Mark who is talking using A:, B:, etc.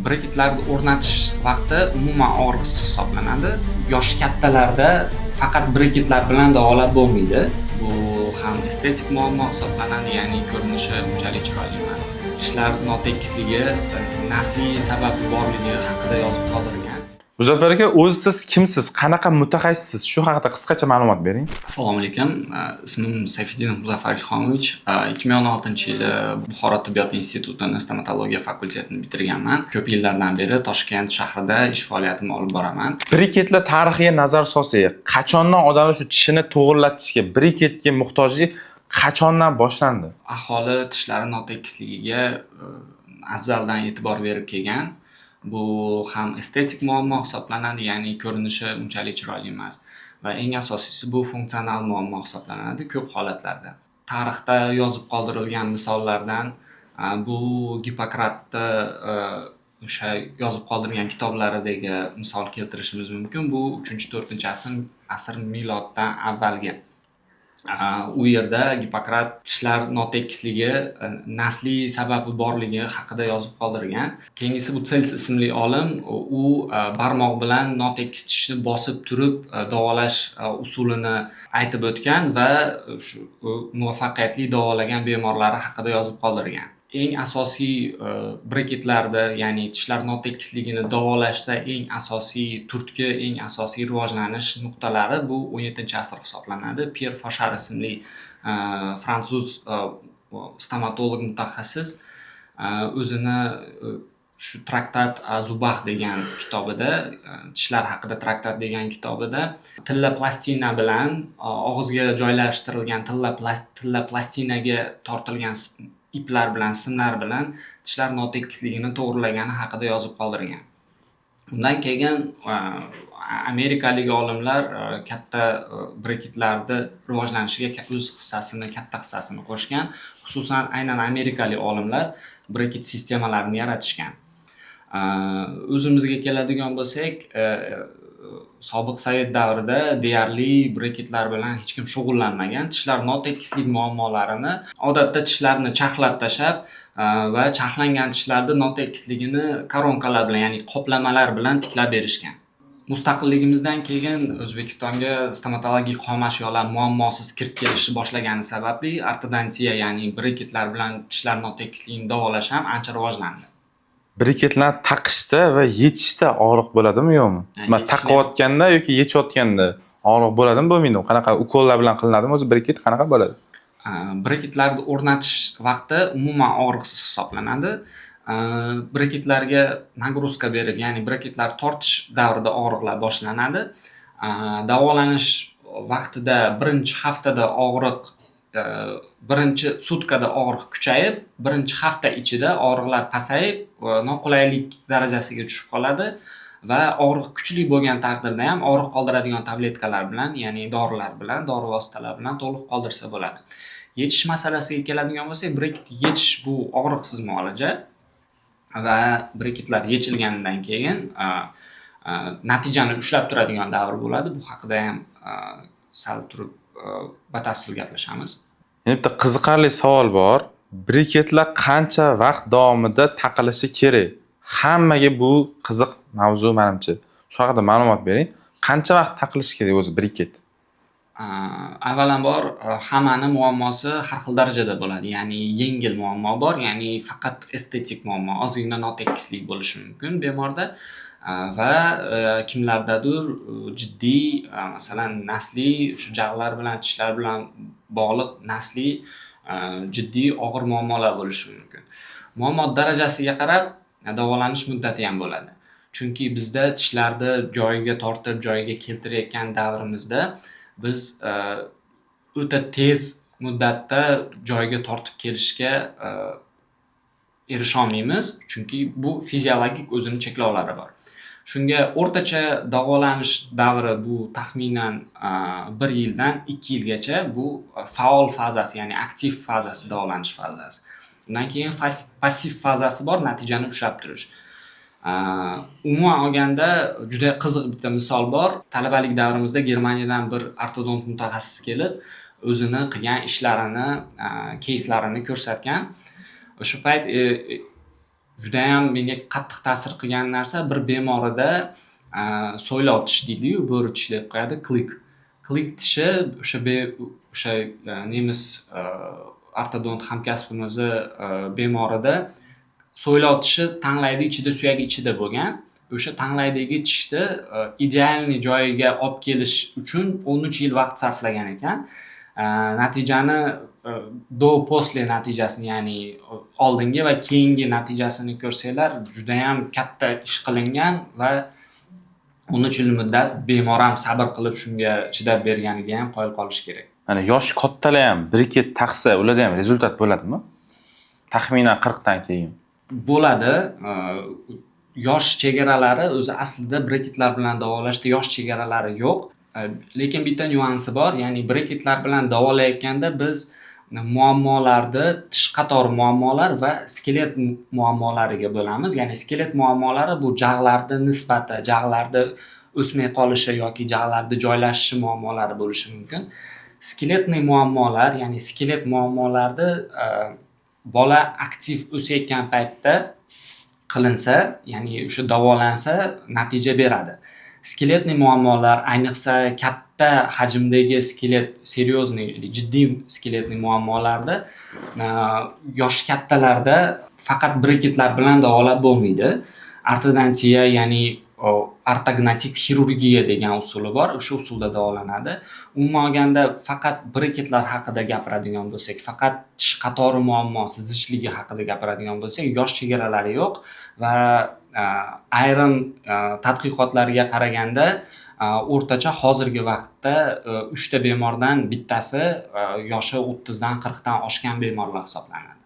A: Breketlarni o'rnatish vaqti umuman og'riqsiz hisoblanadi. Yoshi kattalarda faqat breketlar bilan davolab bo'lmaydi. Bu ham estetik muammo hisoblanadi, ya'ni ko'rinishi unchalik chiroyli emas. Tishlar notekisligi nasliy sababi borligi haqida yozib qoldirgan.
B: Muzaffar aka, o'zi siz kimsiz? Qanaqa mutaxassissiz? Shu haqida qisqacha ma'lumot bering.
A: Assalomu alaykum. Ismim Sayfiddinov Muzaffar Ilhomovich. 2016-yili Buxoro tibbiyot institutini stomatologiya fakultetini bitirganman. Ko'p yillardan beri Toshkent shahrida ish faoliyatimni olib boraman.
B: Breketlar tarixiga nazar solsak, qachondan odamlar shu tishini to'g'irlatishga, breketga muhtojlik qachondan boshlandi?
A: Aholi tishlari notekisligiga azaldan e'tibor berib kelgan. Bu ham estetik muammo hisoblanadi, ya'ni ko'rinishi unchalik chiroyli emas va eng asosiysi, bu funksional muammo hisoblanadi ko'p holatlarda. Tarixda yozib qoldirilgan misollardan bu Gippokratni o'sha yozib qoldirgan kitoblaridagi misol keltirishimiz mumkin. Bu 3-4 asr miloddan avvalgi. U yerda Gippokrat tishlar notekisligi nasliy sababi borligi haqida yozib qoldirgan. Keyingisi, bu Sels ismli olim, u barmoq bilan notekis tishni bosib turib davolash usulini aytib o'tgan va shu muvaffaqiyatli davolagan bemorlari haqida yozib qoldirgan. Eng asosiy breketlarda, ya'ni tishlar notekisligini davolashda eng asosiy turtki, eng asosiy rivojlanish nuqtalari bu 17 asr hisoblanadi. Pyer Foshar ismli fransuz stomatolog mutaxassis o'zini shu "Трактат о зубах" degan kitobida, tishlar haqida traktat degan kitobida tilla plastina bilan, og'izga joylashtirilgan tilla plastinaga tortilgan iplar bilan, simlar bilan tishlar notekisligini to'g'rilagani haqida yozib qoldirgan. Undan keyin amerikalik olimlar katta breketlarni rivojlanishiga o'z hissasini, katta hissasini qo'shgan. Xususan, aynan amerikalik olimlar breket sistemalarini yaratishgan. O'zimizga keladigan bo'lsak, sobiq sovet davrida deyarli breketlar bilan hech kim shug'ullanmagan. Tishlar notekislik muammolarini odatda tishlarni charxlab tashlab va charxlangan tishlarni notekisligini koronkalar bilan, ya'ni qoplamalar bilan tiklab berishgan. Mustaqilligimizdan keyin O'zbekistonga stomatologik xom ashyolar muammosiz kirib kelishni boshlagani sababli ortodontiya, ya'ni breketlar bilan tishlar notekisligini davolash ham ancha rivojlandi.
B: Breketlarni taqishda va yechishda og'riq bo'ladimi, yo'qmi?
A: Ha,
B: Nima
A: yechishda-
B: taqayotganda yoki yechayotganda og'riq bo'ladimi, bo'lmaydimi? Qanaqa ukollar bilan qilinadimi o'zi, breket qanaqa bo'ladi?
A: Breketlarni o'rnatish vaqti umuman og'riqsiz hisoblanadi. Breketlarga нагрузка berib, ya'ni breketlar tortish davrida og'riqlar boshlanadi. Davolanish vaqtida birinchi haftada og'riq, birinchi sutkada og'riq kuchayib, birinchi hafta ichida og'riqlar pasayib, noqulaylik darajasiga tushib qoladi va og'riq kuchli bo'lgan taqdirda ham og'riq qoldiradigan tabletkalar bilan, ya'ni dorilar bilan, dori vositalari bilan to'liq qoldirsa bo'ladi. Yechish masalasiga keladigan bo'lsak, breket yechish bu og'riqsiz muolaja va breketlar yechilganidan keyin natijani ushlab turadigan davr bo'ladi. Bu haqida ham sal turib batafsil gaplashamiz.
B: Endi bitta qiziqarli savol bor. Breketlar qancha vaqt davomida taqilishi kerak? Hammaga bu qiziq mavzu menimcha. Shu haqida ma'lumot bering. Qancha vaqt taqilishi kerak o'zi breket?
A: Avvalambor, hammani muammosi har xil darajada bo'ladi. Ya'ni yengil muammo bor, ya'ni faqat estetik muammo, ozgina notekislik bo'lishi mumkin bemorda va kimlardadir jiddiy, masalan, nasliy shu jag'lar bilan, tishlar bilan bog'liq nasliy jiddiy og'ir muammolar bo'lishi mumkin. Muammo darajasiga qarab davolanish muddati ham bo'ladi. Chunki bizda tishlarni joyiga tortib, joyiga keltirayotgan davrimizda biz o'ta tez muddatda joyiga tortib kelishga erisholmaymiz, chunki bu fiziologik o'zini cheklovlari bor. Shunga o'rtacha davolanish davri bu taxminan 1 yildan 2 yilgacha, bu faol fazasi, ya'ni aktiv fazasi, davolanish fazasi. Undan keyin passiv fazasi bor, natijani ushlab turish. Umuman olganda, juda qiziq bitta misol bor. Talabalik davrimizda Germaniyadan bir ortodont mutaxassis kelib, o'zini qilgan ishlarini, keyslarini ko'rsatgan. O'sha payt Judayam menga qattiq ta'sir qilgan narsa, bir bemorida so'ylov tish deydiyu, bo'ri tish deb qo'yadi, клык. Клык tishi o'sha nemis ortodont hamkasbimizni bemorida so'ylov tishi tanglayni ichida, suyagi ichida bo'lgan. O'sha tanglaydagi tishni идеальный joyiga olib kelish uchun 13 yil vaqt sarflagan ekan. Natijani, до после natijasini, ya'ni oldingi va keyingi natijasini ko'rsanglar, judayam katta ish qilingan va 13 yil muddat bemor ham sabr qilib, shunga chidab berganiga ham qoyil qolish kerak.
B: Mana, yoshi kattalar ham briket taqsa, ularda ham результат bo'ladimi? Taxminan 40 dan keyin.
A: Bo'ladi. Yosh chegaralari o'zi aslida breketlar bilan davolashda yosh chegaralari yo'q. Lekin bitta nyuansi bor, ya'ni breketlar bilan davolayotganda biz muammolarni tish qatori muammolar va skelet muammolariga bo'lamiz. Ya'ni skelet muammolari bu jag'larni nisbati, jag'larni o'smay qolishi yoki jag'larni joylashishi muammolari bo'lishi mumkin. Скелетный muammolar, ya'ni skelet muammolarni bola aktiv o'sayotgan paytda qilinsa, ya'ni o'sha davolansa, natija beradi. Скелетный muammolar, ayniqsa katta hajmdagi skelet, серьезный, jiddiy скелетный muammolarda yoshi kattalarda faqat breketlar bilan davolab bo'lmaydi. Ortodontiya, ya'ni ortognatik xirurgiya degan usuli bor, o'sha usulda davolanadi. Umuman olganda, faqat breketlar haqida gapiradigan bo'lsak, faqat tish qatori muammosi zichligi haqida gapiradigan bo'lsak, yosh chegaralari yo'q va ayrim tadqiqotlarga qaraganda, o'rtacha hozirgi vaqtda uchta bemordan bittasi yoshi 30dan 40dan oshgan bemorlar hisoblanadi.